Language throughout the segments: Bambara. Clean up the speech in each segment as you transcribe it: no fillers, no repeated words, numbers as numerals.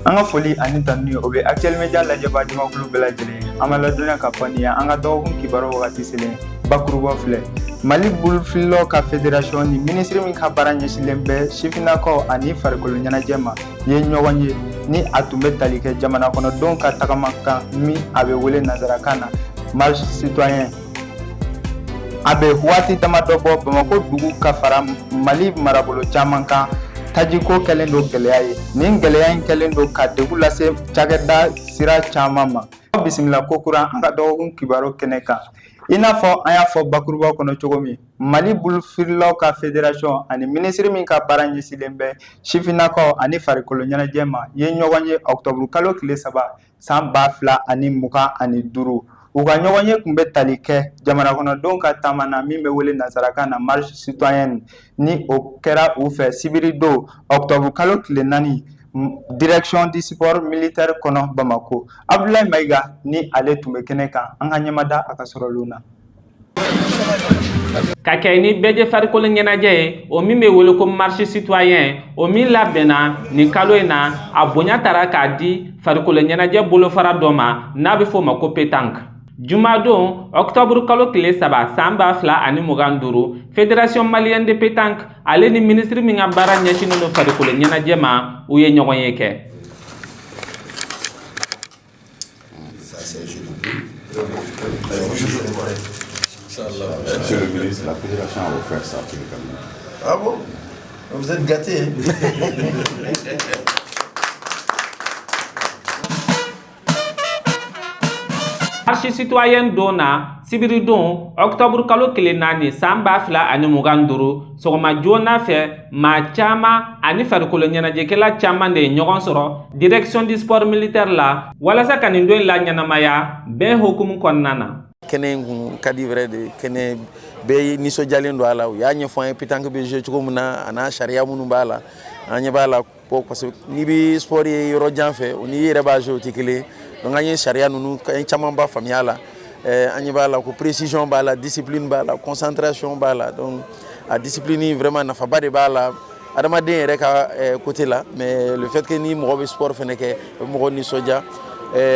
An ka foli ani tanuni, o bɛ Actuel Media lajɛbaa jamakulu bɛɛ lajɛlen ye. An b'a ladɔnniya k'a fɔ nin ye an ka dɔgɔkun kibaru wagati selen. Bakuruba filɛ: Mali bolofililaw ka fédération ni minisiri min ka baara ɲɛsinlen bɛ sifinnakaw ani farikolo ɲɛnajɛ ma ye ɲɔgɔn ye, ni a tun bɛ tali kɛ jamana kɔnɔdenw ka tagama kan, min a bɛ wele nansarakan na marche citoyen. A bɛ waati damadɔ bɔ, Bamakɔ dugu ka fara Mali marabolo caman kan, tajiko kɛlen don gɛlɛya ye. Nin gɛlɛya in kɛlen don ka degun lase cakɛda sira caman ma. Aw bisimila kokura an ka dɔgɔkun kibaru kɛnɛ kan. I n'a fɔ an y'a fɔ bakuruba kɔnɔ cogo min, Mali bolofililaw ka fédération ani minisiri min ka baara ɲɛsinlen bɛ sifinnakaw ani farikolo ɲɛnajɛ ma ye ɲɔgɔn ye ɔkutɔburu kalo tile 3 san 2025. U ka ɲɔgɔn ye tun bɛ tali kɛ jamana kɔnɔdenw ka taama na, min bɛ wele nansarakan na marche citoyenne, ni o kɛra u fɛ sibiridon ɔkutɔburu kalo tile 4, direction du sport militaire kɔnɔ Bamakɔ. Abdoulaye Mayiga ni ale tun bɛ kɛnɛ kan, an ka ɲɛmada a ka sɔrɔlenw na. Ka kɛ ni bɛɛjɛ farikolo ɲɛnajɛ ye, o min bɛ wele ko marche citoyen, o min labɛnna nin kalo in na, a bonya tara k'a di farikolo ɲɛnajɛ bolofara dɔ ma n'a bɛ fɔ o ma ko pétanque. Jumadon ɔkutɔburu kalo tile 3 san 2025, Fédération malienne de pétanque ale ni minisiri min ka baara ɲɛsinnen don farikolo ɲɛnajɛ ma, u ye ɲɔgɔn ye kɛ. Monsieur le ministre, la fédération a offert ça pour le Cameroun. Ah bon? Vous êtes gâtés, hein? Marche citoyenne don na, sibiridon ɔkutɔburu kalo tile 4 san 2025, sɔgɔma joona fɛ, maa caman ani farikolo ɲɛnajɛkɛla caman de ye ɲɔgɔn sɔrɔ direction du sport militaire la walasa ka nin don in laɲɛnamaya bɛn hukumu kɔnɔna na. Kɛnɛ in kun ka di wɛrɛ de, kɛnɛ bɛɛ nisɔndiyalen don a la. U y'a ɲɛfɔ an ye pétanque bɛ jouer cogo min na, a n'a sariya minnu b'a la. An ɲɛ b'a la bon, parce que n'i bɛ sport ye yɔrɔ jan fɛ, o n'i yɛrɛ b'a jouer, o tɛ kelen ye. Donc an ye sariya ninnu, an ye camanba faamuya a la. An ɲɛ b'a la ko précision b'a la, discipline b'a la, concentration b'a la. Donc a discipline vraiment, nafaba de b'a la adamaden yɛrɛ ka côté la. Mais le fait que ni mɔgɔ bɛ sport fɛnɛ kɛ, o bɛ mɔgɔ nisɔndiya.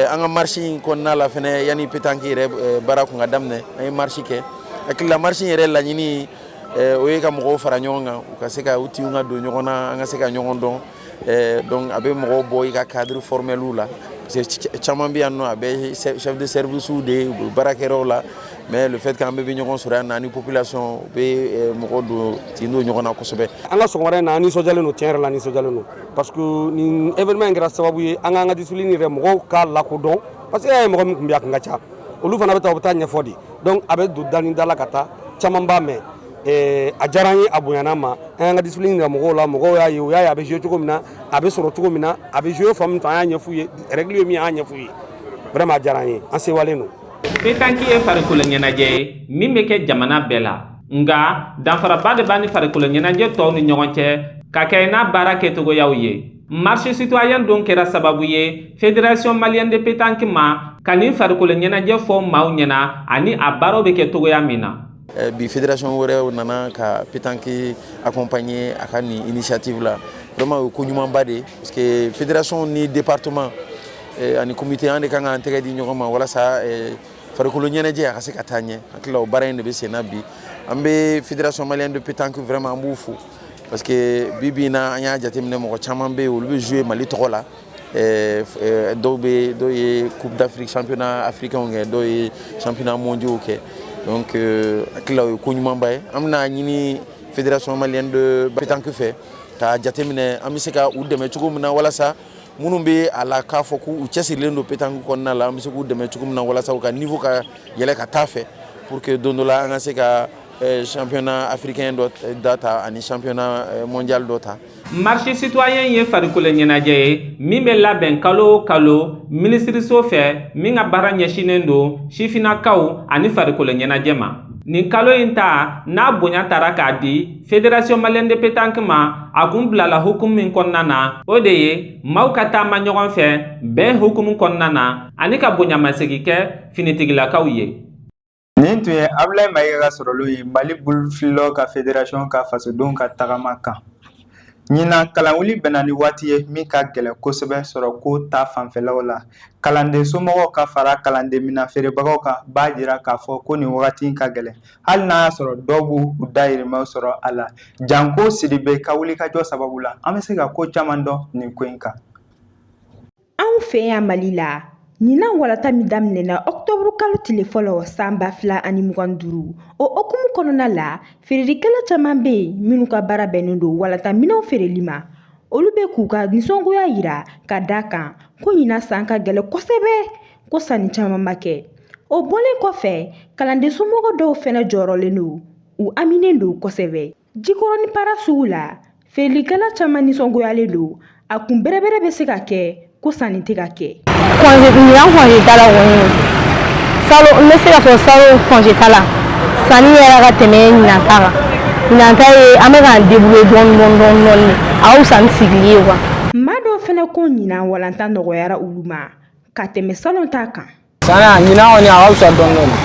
An ka marche in kɔnɔna la fɛnɛ, yanni pétanque yɛrɛ baara kun ka daminɛ, an ye marche kɛ. Hakili la, marche in yɛrɛ laɲini, o ye ka mɔgɔw fara ɲɔgɔn kan, u ka se ka u tinw ka don ɲɔgɔn na, an ka se ka ɲɔgɔn dɔn. Donc a bɛ mɔgɔw bɔ i ka cadre formel la, parce que caman bɛ yan nɔ, a bɛ chef de service de ye, u bɛ baarakɛyɔrɔw la. Mais le fait qu'an bɛɛ bɛ ɲɔgɔn sɔrɔ yan nɔ, ani population, u bɛ mɔgɔw don tin don ɲɔgɔn na kosɛbɛ. An ka sɔgɔmada in na, an nisɔndiyalen don, tiɲɛ yɛrɛ la, nisɔndiyalen don, parce que nin événement in kɛra sababu ye an k'an ka discipline yɛrɛ mɔgɔw k'a lakodɔn, parce que e y'a ye, mɔgɔ min tun bɛ yen, a kun ka ca, olu fana bɛ taa, u bɛ taa ɲɛfɔ de. Donc a bɛ don da ni da la ka taa, caman b'a mɛn. A diyara an ye, a bonyana an ma. An y'an ka discipline yira mɔgɔw la, mɔgɔw y'a ye, u y'a ye a bɛ jouer cogo min na, a bɛ sɔrɔ cogo min na, a bɛ jouer fan min fɛ, an y'a ɲɛf'u ye, règle ye min ye, an y'a ɲɛf'u ye. Vraiment, a diyara an ye, an sewalen don. Pétanque ye farikolo ɲɛnajɛ ye min bɛ kɛ jamana bɛɛ la, nka danfaraba de b'a ni farikolo ɲɛnajɛ tɔw ni ɲɔgɔn cɛ ka kɛ n'a baara kɛcogoyaw ye. Marche citoyen don kɛra sababu ye Fédération malienne de pétanque ma ka nin farikolo ɲɛnajɛ fɔ maaw ɲɛna ani a baaraw bɛ kɛ cogoya min na. Bi fédération wɛrɛw nana ka pétanque accompagner a ka nin initiative la. Vraiment, o ye ko ɲumanba de ye, parce que fédération ni département ani comité, an de kan k'an tɛgɛ di ɲɔgɔn ma walasa farikolo ɲɛnajɛ a ka se ka taa ɲɛ. Hakili la, o baara in de bɛ sen na bi. An bɛ Fédération malienne de pétanque, vraiment, an b'u fo, parce que bi bi in na, an y'a jateminɛ, mɔgɔ caman bɛ yen, olu bɛ jouer Mali tɔgɔ la. Dɔw bɛ, dɔw ye Coupe d'Afrique, championnat africain kɛ, dɔw ye championnat mondiaux kɛ. Donc hakili la, o ye ko ɲumanba ye. An bɛna ɲini Fédération malienne de pétanque fɛ k'a jateminɛ an bɛ se ka u dɛmɛ cogo min na, walasa minnu bɛ a la k'a fɔ k'u cɛsirilen don pétanque kɔnɔna la, an bɛ se k'u dɛmɛ cogo min na walasa u ka niveau ka yɛlɛ ka taa fɛ, pour que don dɔ la, an ka se ka championnat africain dɔ da ta ani championnat mondial dɔ ta. Marche citoyen ye farikolo ɲɛnajɛ ye min bɛ labɛn kalo o kalo minisiriso fɛ, min ka baara ɲɛsinnen don sifinnakaw ani farikolo ɲɛnajɛ ma. Nin kalo in ta n'a bonya tara k'a di Fédération malienne de pétanque ma, a kun bilala hukumu min kɔnɔna na, o de ye maaw ka taama ɲɔgɔn fɛ bɛn hukumu kɔnɔna na ani ka bonyamasegin kɛ finitigilakaw ye. Nin tun ye Abdoulaye Mayiga ka sɔrɔlenw ye Mali bolofililaw ka fédération ka fasodenw ka tagama kan. Ɲinan kalanwuli bɛnna ni waati ye min ka gɛlɛn kosɛbɛ sɔrɔ ko ta fanfɛlaw la. Kalanden somɔgɔw ka fara kalanden minan feerebagaw kan b'a jira k'a fɔ ko nin wagati in ka gɛlɛn, hali n'a y'a sɔrɔ dɔw b'u dahirimɛw sɔrɔ a la. Janko Sidibe ka wulikajɔ sababu la, an bɛ se ka ko caman dɔn nin ko in kan. Anw fɛ yan Mali la, ɲinan walata min daminɛna ɔkutɔburu kalo tile fɔlɔ san 2025, o hukumu kɔnɔna la, feerelikɛla caman bɛ yen minnu ka baara bɛnnen don walata minɛnw feereli ma. Olu bɛ k'u ka nisɔngoya yira ka da kan ko ɲinan san ka gɛlɛn kosɛbɛ, ko sanni caman ma kɛ. O bɔlen kɔfɛ, kalanden somɔgɔ dɔw fɛnɛ jɔrɔlen don, u haminen don kosɛbɛ. Jikɔrɔni para sugu la, feerelikɛla caman nisɔngoyalen don. A kun bɛrɛbɛrɛ bɛ se ka kɛ ko sanni tɛ ka kɛ. Ɲinan congé ta la kɔni, salon n bɛ se k'a fɔ salon congé ta la sanni yɛrɛ ka tɛmɛ ɲinan ta kan. Ɲinan ta ye an bɛ k'an débrouiller dɔɔni dɔɔni dɔɔni dɔɔni, a ka fisa ni sigili ye quoi. Maa dɔw fɛnɛ ko ɲinan walanta nɔgɔyara olu ma ka tɛmɛ salon ta kan. Sanni ɲinan kɔni a ka fisa dɔɔni dɔɔni.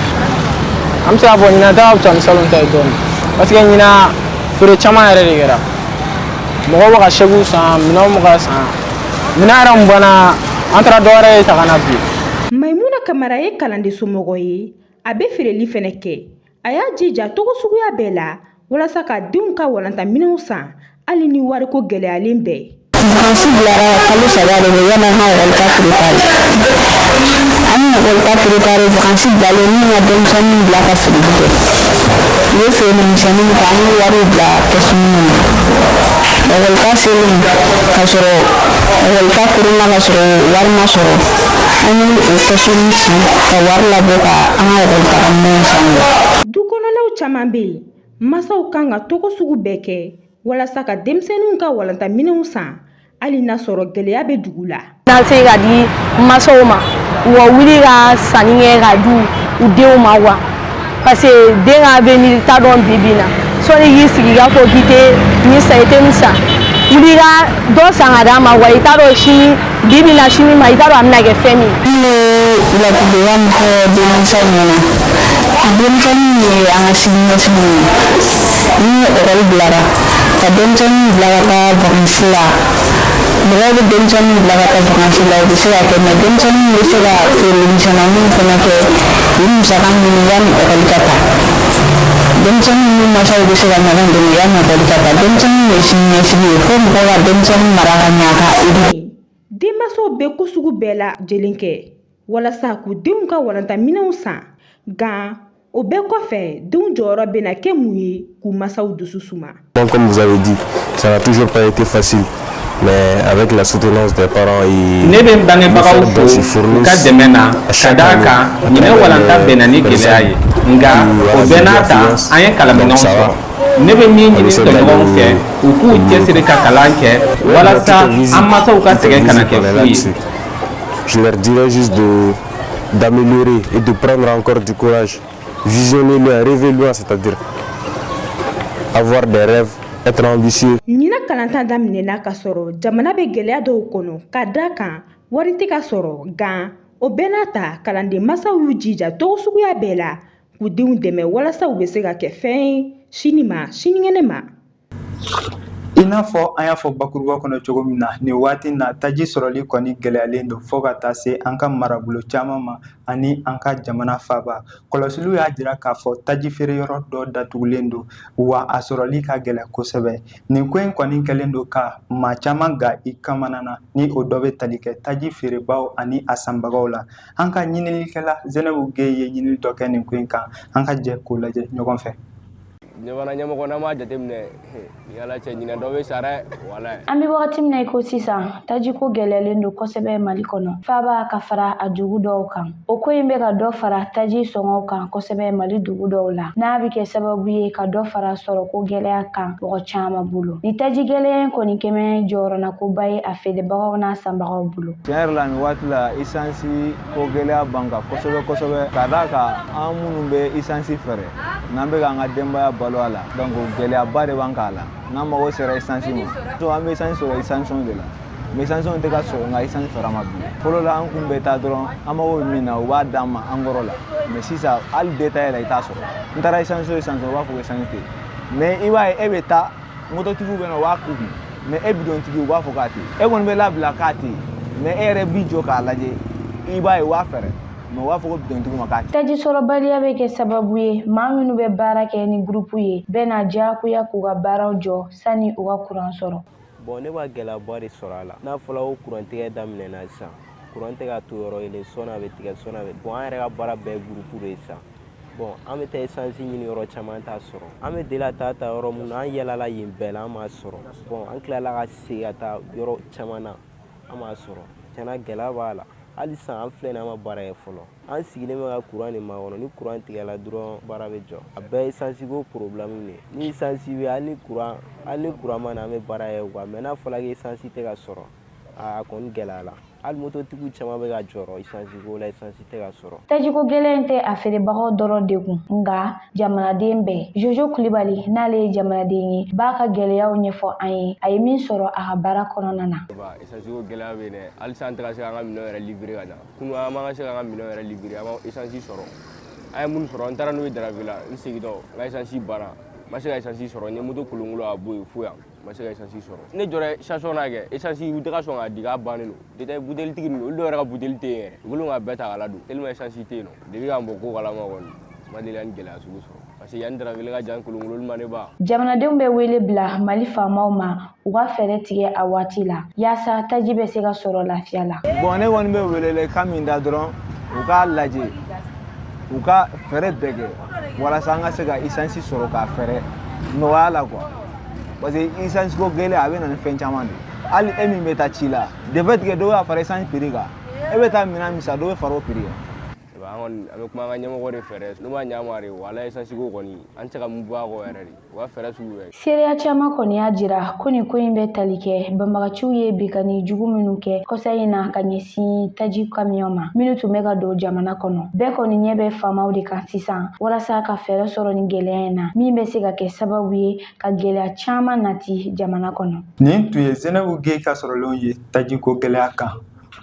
An bɛ se k'a fɔ ɲinan ta ka fisa ni salon ta ye dɔɔni, parce que ɲinan feere caman yɛrɛ de kɛra. Mɔgɔw bɛ ka sɛkiw san, minɛnw bɛ ka san. Minɛn yɛrɛ mun banna, an taara dɔ wɛrɛ ta ka na bi. Mayimuna Kamara ye kalanden somɔgɔ ye, a bɛ feereli fɛnɛ kɛ. A y'a jija cogo suguya bɛɛ la walasa ka denw ka walanta minɛnw san, hali ni wariko gɛlɛyalen bɛɛ. Vacances bilara kalo 3 de bɛ yanni an ka ekɔli ta préparé. An ye ekɔli ta préparé, vacances bilalen, ne ka denmisɛnninw bila ka feereli kɛ. U ye feere misɛnninw kɛ, an ye wariw bila kɛsu kɔnɔ. Ekɔli ta selen ka sɔrɔ ekɔli ta koronna ka sɔrɔ wari ma sɔrɔ, an ye o kɛsu ci ka wari labɔ ka an ka ekɔli taga minɛnw san. Du kɔnɔnaw caman bɛ yen, masaw kan ka togo sugu bɛɛ kɛ walasa ka denmisɛnninw ka walanta minɛnw san, hali n'a sɔrɔ gɛlɛya bɛ dugu la. N'an se ka di masaw ma, u ka wuli ka sanni kɛ ka di u denw ma quoi, parce que den ka avenir t'a dɔn bi bi in na. Sɔnni k'i sigi k'a fɔ k'i tɛ nin san, i tɛ nin san, wuli ka dɔ san ka d'a ma wa i t'a dɔn sini, bi bi in na, sini ma, i t'a dɔn a bɛna kɛ fɛn min ye. N bɛ ladilikan min fɔ denmansaw ɲɛna, denmisɛnninw ye an ka siniɲɛsigi ye. Ni ekɔli bilara ka denmisɛnninw bila ka taa vacances la, mɔgɔw bɛ denmisɛnninw bila ka taa vacances la, o bɛ se ka kɛ, mais denmisɛnninw bɛ se ka feere misɛnmaninw fana kɛ k'u musaka ɲini yanni ekɔli ka taa. Denmisɛnninw ni masaw bɛ se ka ɲɔgɔn dɛmɛ yanni ekɔli ka taa. Denmisɛnninw ye siniɲɛsigi ye, fo mɔgɔw ka denmisɛnnin mara ka ɲa ka Denmansaw bɛ ko sugu bɛɛ lajɛlen kɛ walasa k'u denw ka walanta minɛnw san, nka o bɛɛ kɔfɛ, denw jɔyɔrɔ bɛna kɛ mun ye k'u masaw dusu suma? Comme vous avez dit, ça n'a toujours pas été facile. Mais avec la soutenance des parents et Ne bɛ n bangebagaw fo u ka dɛmɛ na, ka d'a kan ɲinɛ walanta bɛnna ni gɛlɛya ye, nka o bɛɛ n'a ta, an ye kalanminɛnw sɔrɔ. Ne bɛ min ɲini tɔɲɔgɔnw fɛ, u k'u cɛsiri ka kalan kɛ walasa an masaw ka sɛgɛn kana kɛ fu ye. Je leur dirais juste de d'améliorer et de prendre encore du courage. Visionner loin, rêver loin, c'est-à-dire avoir des rêves, être ambitieux. Ɲinan kalanta daminɛna ka sɔrɔ jamana bɛ gɛlɛya dɔw kɔnɔ, ka da kan wari tɛ ka sɔrɔ, nka o bɛɛ n'a ta, kalanden masaw y'u jija togo suguya bɛɛ la k'u denw dɛmɛ walasa u bɛ se ka kɛ fɛn ye sini ma, sinikɛnɛ ma. I n'a fɔ an y'a fɔ bakuruba kɔnɔ cogo min na, nin waati na, taji sɔrɔli kɔni gɛlɛyalen don fo ka taa se an ka marabolo caman ma ani an ka jamana faaba. Kɔlɔsiliw y'a jira k'a fɔ taji feere yɔrɔ dɔ datugulen don, wa a sɔrɔli ka gɛlɛn kosɛbɛ. Nin ko in kɔni kɛlen don ka maa caman ga i kamana na, ni o dɔ bɛ tali kɛ taji feerebaw ani a sanbagaw la. An ka ɲininikɛla Zenɛbu Geye ye ɲinili dɔ kɛ nin ko in kan, an ka jɛ k'o lajɛ ɲɔgɔn fɛ. Jamana ɲɛmɔgɔ, n'an m'a jateminɛ ni Ala cɛ, ɲinɛ dɔ bɛ sa dɛ, walayi. An bɛ wagati min na i ko sisan, tajiko gɛlɛyalen don kosɛbɛ Mali kɔnɔ, faaba ka fara a dugu dɔw kan. O ko in bɛ ka dɔ fara taji sɔngɔw kan kosɛbɛ Mali dugu dɔw la, n'a bɛ kɛ sababu ye ka dɔ fara sɔrɔko gɛlɛya kan mɔgɔ caman bolo. Ni taji gɛlɛya in kɔni kɛmɛ jɔyɔrɔnakoba ye a feerebagaw n'a sanbagaw bolo. Tiɲɛ yɛrɛ la, nin waati la, isansi ko gɛlɛya b'an kan kosɛbɛ kosɛbɛ, ka d'a kan an minnu bɛ isansi feere, n'an bɛ k'an ka denbaya balo a la, donc gɛlɛyaba de b'an kan a la. N'an mago sera isansi ma, so an bɛ isansi sɔrɔ isansi de la, mais isansi tɛ ka sɔrɔ nka isansi feere ma bilen. Fɔlɔ la, an kun bɛ taa dɔrɔn, an mago bɛ min na, u b'a d'an ma an kɔrɔ la, mais sisan hali détail la i t'a sɔrɔ. N taara isansi o isansi, u b'a fɔ ko isansi tɛ yen, mais i b'a ye e bɛ taa, mototigiw bɛ na, u b'a k'u kun. Mais e bidontigi, u b'a fɔ k'a tɛ yen. E kɔni bɛ labila k'a tɛ yen, mais e yɛrɛ b'i jɔ k'a lajɛ, i b'a ye u b'a fɛɛrɛ, mais u b'a fɔ ko bidontigi ma k'a tɛ. Taji sɔrɔbaliya bɛ kɛ sababu ye, maa minnu bɛ baara kɛ ni gurupu ye bɛɛ na diyagoya k'u ka baaraw jɔ sani u ka kuran sɔrɔ. Bon, ne b'a gɛlɛyaba de sɔrɔ a la. N'a fɔra ko kurantigɛ daminɛna sisan, kuran tɛ ka to yɔrɔ kelen, sɔnni a bɛ tigɛ, sɔnni a bɛ. Bon, an yɛrɛ ka baara bɛɛ ye gurupu de ye sisan. Bon, an bɛ taa esansi ɲini yɔrɔ caman, t'a sɔrɔ. An bɛ deli ka taa ta yɔrɔ mun na, an yɛlɛla yen bɛɛ la, an m'a sɔrɔ. Bon, an tilala ka segin ka taa yɔrɔ caman na, an m'a sɔrɔ. Tiɲɛna, gɛlɛya b'a la. Hali sisan, an filɛ nin, an ma baara kɛ fɔlɔ. An sigilen bɛ ka kuran de makɔnɔ. Ni kuran tigɛla dɔrɔn, baara bɛ jɔ. A bɛɛ ye esansi ko problème de ye. Ni esansi bɛ, hali ni kuran ma na, an bɛ baara kɛ quoi. Mais n'a fɔra ko esansi tɛ ka sɔrɔ, a kɔni gɛlɛyara. Hali mototigiw caman bɛ ka jɔrɔ esansi ko la, esansi tɛ ka sɔrɔ. Tajiko gɛlɛn in tɛ a feerebagaw dɔrɔn dekun, nka jamanaden bɛɛ. Jojo Kulibali, n'ale ye jamanaden ye, b'a ka gɛlɛyaw ɲɛfɔ an ye, a ye min sɔrɔ a ka baara kɔnɔna na. Esansi ko gɛlɛya bɛ yen dɛ. Halisa an tɛ ka se k'an ka minɛnw yɛrɛ livrer ka ɲa. Kunun, an ma se k'an ka minɛnw yɛrɛ livrer, an ma esansi sɔrɔ. An ye minnu sɔrɔ, n taara n'u ye Daravela. N segintɔ, n ka esansi banna, n ma se ka esansi sɔrɔ. N ye moto kolonkolon ka bɔ yen fo yan, n ma se ka esansi sɔrɔ. Ne jɔra station na kɛ, esansi u tɛ ka sɔn k'a di, k'a bannen don. Détail butelitigi ninnu, olu dɔw yɛrɛ ka buteli tɛ yen yɛrɛ. U kɛlen k'a bɛɛ ta k'a ladon tellement esansi tɛ yen nɔ. Depuis k'an bɔ ko kalama kɔni, n ma deli ka nin gɛlɛya sugu sɔrɔ, parce que yanni Daravela ka jan, kolonkolon ma ne ba. Jamanadenw bɛ wele bila Mali faamaw ma, u ka fɛɛrɛ tigɛ a waati la, yaasa taji bɛ se ka sɔrɔ lafiya la. Bon, ne kɔni bɛ welewelekan min da dɔrɔn, u k'a lajɛ, u ka fɛɛrɛ bɛɛ kɛ walasa an ka se ka esansi sɔrɔ k'a fɛɛrɛ nɔgɔya la quoi, parce que esansi ko gɛlɛya, a bɛ na ni fɛn caman de ye. Hali e min bɛ taa ci la, de fait que dɔw y'a fara esansi prix kan, e bɛ taa minɛn min san, dɔ bɛ fara o prix kan. An kɔni, an bɛ kuma an ka ɲɛmɔgɔ de fɛ dɛ. N'u ma ɲɛ ma de, wala esansi ko kɔni, an tɛ se ka mun bɔ a kɔ yɛrɛ de. U ka fɛɛrɛ sugu bɛɛ. Seereya caman kɔni y'a jira ko nin ko in bɛ tali kɛ banbagaciw ye binkanni jugu minnu kɛ kɔsa in na ka ɲɛsin taji kamiyɔn ma minnu tun bɛ ka don jamana kɔnɔ. Bɛɛ kɔni ɲɛ bɛ faamaw de kan sisan walasa ka fɛɛrɛ sɔrɔ nin gɛlɛya in na, min bɛ se ka kɛ sababu ye ka gɛlɛya caman nati jamana kɔnɔ. Nin tun ye Zenabu Geye ka sɔrɔlenw ye tajiko gɛlɛya kan.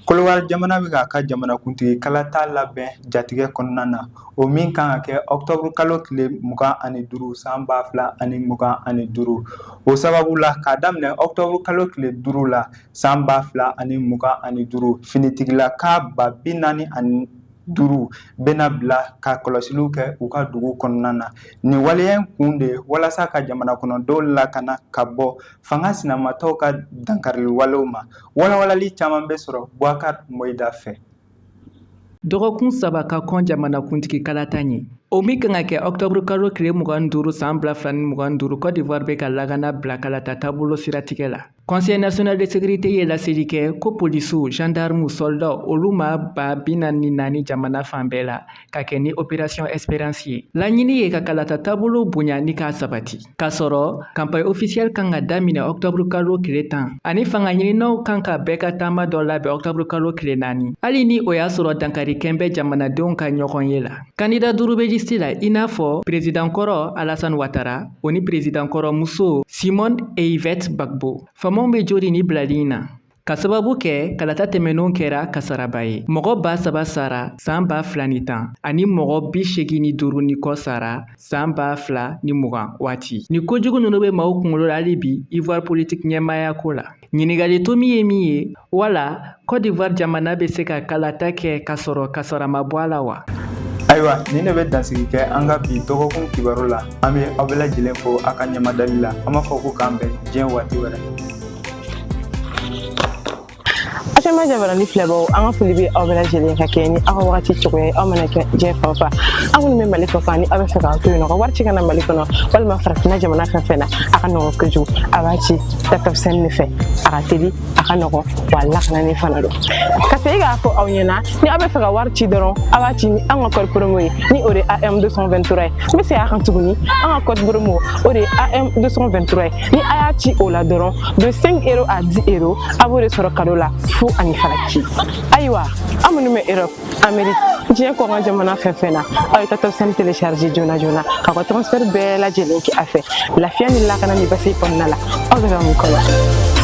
Kolowari jamana bɛ k'a ka jamanakuntigi kalata labɛn jatigɛ kɔnɔna na, o min kan ka kɛ ɔkutɔburu kalo tile 25 san 2025. O sababu la, k'a daminɛ ɔkutɔburu kalo tile 5 la san 2025, finitigilaka 45 000 bɛna bila ka kɔlɔsiliw kɛ u ka dugu kɔnɔna na. Nin waleya in kun de ye walasa ka jamana kɔnɔdenw lakana ka bɔ fanga sinamatɔw ka dankarili walew ma. Walawalali caman bɛ sɔrɔ Boubacar Moyida fɛ. Dɔgɔkun 3 ka kɔn jamanakuntigi kalata ɲɛ, o min kan ka kɛ ɔkutɔburu kalo tile 25 san 2025, Cote d'Ivoire bɛ ka lakana bila kalata taabolo siratigɛ la. Conseil national de sécurité ye laseli kɛ ko polisiw, gendarmes, soldats, olu maa 44 000 jamana fan bɛɛ la ka kɛ ni opération Espérance ye. Laɲini ye ka kalata taabolo bonya ni k'a sabati. K'a sɔrɔ campagne officielle kan ka daminɛ ɔkutɔburu kalo tile 10, ani fanga ɲininaw kan ka bɛɛ ka taama dɔ labɛn ɔkutɔburu kalo tile 4. Hali ni o y'a sɔrɔ dankari kɛn bɛ jamanadenw ka ɲɔgɔn ye la. Candidat duuru bɛ liste la, i n'a fɔ président kɔrɔ Alassane Ouattara, o ni président kɔrɔ muso Simone Ehivet Gbagbo. Faamaw bɛ jori ni bilali in na, ka sababu kɛ kalata tɛmɛnenw kɛra kasaraba ye. Mɔgɔ 3000 sara san 2010, ani mɔgɔ 85 ni kɔ sara san 2020 waati. Ni kojugu ninnu bɛ maaw kunkolo la hali bi Ivoire politique ɲɛmaaya ko la. Ɲininkali tomi ye min ye, wala Côte d'Ivoire jamana bɛ se ka kalata kɛ ka sɔrɔ kasara ma bɔ a la wa? Ayiwa, nin de bɛ dansigi kɛ an ka bi dɔgɔkun kibaru la. An bɛ aw bɛɛ lajɛlen fo aw ka ɲɛmadali la. An b'a fɔ ko k'an bɛn diɲɛ waati wɛrɛ. HMA jabarani filɛbaw, an ka foli bɛ aw bɛɛ lajɛlen ka kɛ ni aw ka wagati cogoya ye. Aw mana kɛ diɲɛ fan o fan, aw minnu bɛ Mali kɔkan, ni aw bɛ fɛ k'aw to yen nɔ ka wari ci ka na Mali kɔnɔ walima farafinna jamana fɛn fɛn na, a ka nɔgɔn kojugu. A b'a ci Taptap Send de fɛ. A ka teli, a ka nɔgɔn, wa a lakananen fana don. Ka segin k'a fɔ aw ɲɛna, ni aw bɛ fɛ ka wari ci dɔrɔn, aw b'a ci ni an ka code promo ye, ni o de ye AM 223 ye. N bɛ segin a kan tuguni, an ka code promo, o de ye AM 223 ye. Ni a y'a ci o la dɔrɔn, de 5 euros à 10 euros, a b'o de sɔrɔ cadeau la fu ani falaki. Ayiwa, an minnu bɛ Europe, Amérique, diɲɛ kɔkan jamana fɛn fɛn na, aw ye Taptap Send télécharger joona joona k'aw ka transfert bɛɛ lajɛlen kɛ a fɛ, lafiya ni lakana ni basigi kɔnɔna la. Aw bɛ ka mun kɔnɔ?